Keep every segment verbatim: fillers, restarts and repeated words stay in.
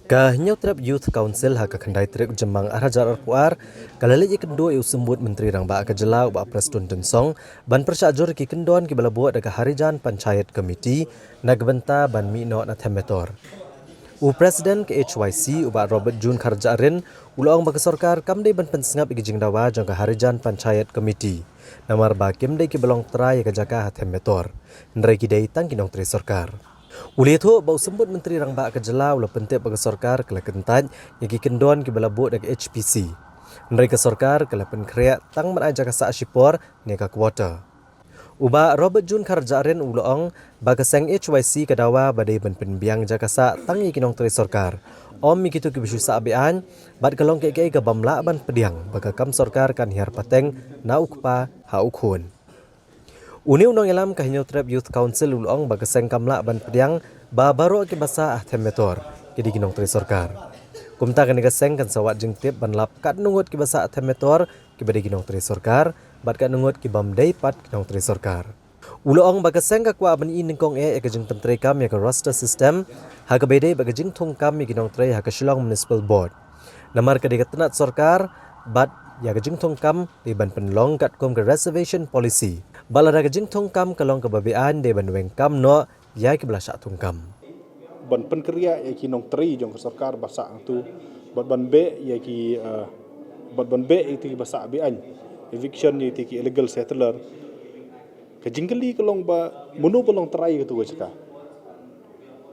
Ka Hynñiewtrep Youth Council ha ka khyndai tarik Jymmang ar hajar arphew ar ka la leit ïakynduh ïa u Symbud Myntri Rangbah ka jylla u Bah Prestone Tynsong ban pyrshah jur ïa ki kyndon kiba la buh da ka Harijan Panchayat Committee na ka bynta ban mih noh na Them Metor. U President ka H Y C u Bah Robert June Kharjahrin u la ong ba ka sorkar kam dei ban pynsngap ïa ki jingdawa jong ka Harijan Panchayat Committee namar ba kim dei kiba long trai ïa ka jaka ha Them Metor, hynrei ki dei tang ki nongtrei sorkar. U la ïathuh ba u Symbud Myntri Rangbah ka jylla u la pyntip ba ka sorkar ka la kyntait ïa ki kyndon kiba la buh da ka H P C, hynrei ka sorkar ka la pynkhreh tang ban ai jaka sah shipor ne ka quarter. U Bah Robert June Kharjahrin u la ong ba ka seng H Y C ka dawa ba dei ban pynbiang jaka sah tang ïa ki nongtrei sorkar, ym ïa kito kiba shu sah be-aiñ, bad ka long kaei kaei kabym lah ban pdiang ba ka kam sorkar kan hiar pateng na u kpa ha u khun. Une u nongïalam ka Hynñiewtrep Youth Council u la ong ba ka seng kam lah ban pdiang ba baroh kiba sah ha Them Metor ki dei ki nongtrei sorkar. Kumta kane ka seng kan sa wad jingtip ban lap katno ngut kiba sah ha Them Metor kiba dei ki nongtrei sorkar bad katno ngut kibym dei pat ki nongtrei sorkar. U la ong ba ka seng ka kwah ban i nyngkong eh ïa ka jingpyntreikam ïa ka roster system ha kaba ïadei bad ka jingthungkam ïa ki nongtrei ha ka Shillong Municipal Board, namar ka dei ka tnat sorkar, bad ïa ka jingthungkam dei ban pynlong katkum ka reservation policy. Bad lada ka jingthungkam ka long kaba be-aiñ dei ban weng kam noh ïa kiba la shah thungkam. Ban pynkhreh ïa ki nongtrei jong ka sorkar ba sah hangtu, bad ban beh ïa ki, eh, bad ban beh ïa ki ba sah be-aiñ, eviction ïa ki illegal settler. Ka jingkylli ka long ba mano ba long trai ïa katu ka jaka.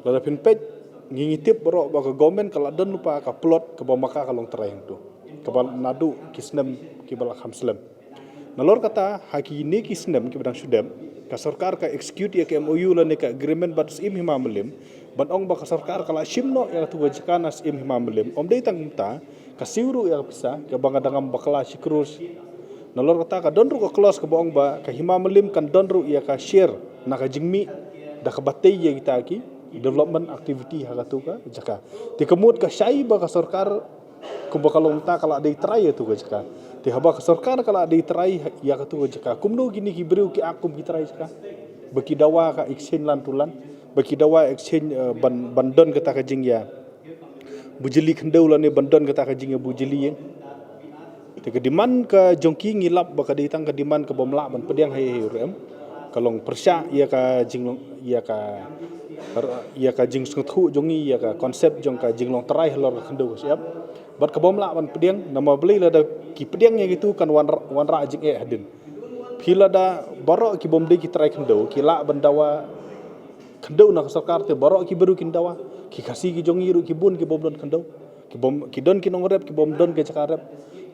Lada phin peit, ngi ngi tip baroh ba ka government ka la don lypa ka plot kaba ma ka ka long trai hangtu, kaba naduh ki snem kiba la kham slem. Nalor kata, ha kine ki snem kiba dang shu dep, ka sorkar ka execute ïa ka M O U lane ka agreement bad Syiem Hima Mylliem, ban ong ba ka sorkar ka la shim noh ïa katu ka jaka na Syiem Hima Mylliem. Ym dei tang kumta, ka siew ruh ïa ka pisa kaba nga dang ngam bakla shi klur. Nalor kata ka don ruh ka clause kaba ong ba ka Hima Mylliem kan don ruh ïa ka share na ka jingmih da kaba tei ïa kita ki development activity ha katu ka jaka. Te ka mut ka shai ba ka sorkar kumba ka long mynta ka la dei trai ïa katu ka jaka. Te haba ka sorkar ka la dei trai ïa katu ka jaka, kumno kine ki briew ki ak kum ki trai jaka? Ba ki dawa ka exchange land to land, ba ki dawa exchange, eh, ban, ban don kata ka jingïa bujli khyndew lane ban don kata ka jingïa bujli ïing. Te ka demand ka jong ki ngi lap ba ka dei tang ka demand kabym lah ban pdiang ha ei ei ruh em. Ka long pyrshah ïa ka jinglong, ïa ka, ïa ka jingsngewthuh jong ngi, ïa ka concept jong ka jinglong trai halor ka khyndew ka shyiap. Bad kabym lah ban pdiang, namar balei lada ki pdiang ïa kitu kan wan, wanrah jingeh hadien. Phi lada baroh kibym dei ki trai khyndew ki lah ban dawa khyndew na ka sorkar, te baroh ki briew kin dawa. Ki Khasi ki jong ngi ruh ki bun kibym don khyndew. Kibym, ki don ki nongrep kibym don ka jaka rep.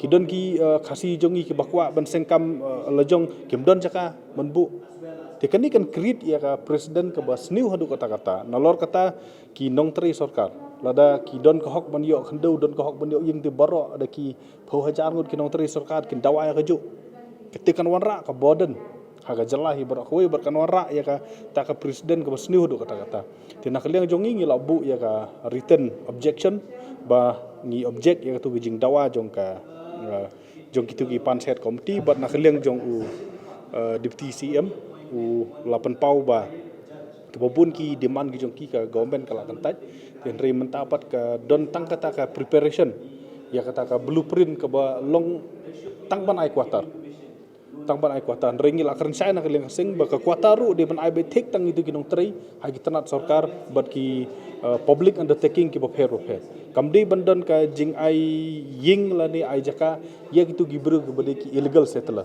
Ki don ki, eh, Khasi jong ngi kiba kwah ban seng kam, eh, la jong kim don jaka ban buh. Te kane kan create ïa ka precedent kaba sniew haduh katta katta. Nalor kata ki nongtrei sorkar, lada ki don ka hok ban ïoh khyndew, don ka hok ban ïoh ïing, te baroh da ki phew hajar ngut ki nongtrei sorkar kin dawa ïa kajuh. Kata kan wanrah ka burden ha ka jylla hi baroh kawei, bad kan wanrah ïa kata ka precedent kaba sniew haduh katta katta. Te na ka liang jong ngi ngi la buh ïa ka written objection ba ngi object ïa katu ka jingdawa jong ka, eh, jong kitu ki Panchayat Committee, bad na ka liang jong u, eh, Deputy C M u la pynpaw ba kiba bun ki demand ki jong ki ka government ka la kyntait. Te hynrei mynta pat ka don tang kata ka preparation ïa kata ka blueprint kaba long tang ban ai quarter. Tang ban ai quarter. Hynrei ngi la kren shai na ka liang ka seng ba ka quarter ruh dei ban ai beit thik tang ïa kitu ki nongtrei ha ki tnat sorkar bad ki, eh, public undertaking kiba pher ba pher. Kam dei ban don ka jingai ïing lane ai jaka ïa kitu ki briew kiba dei ki illegal settler.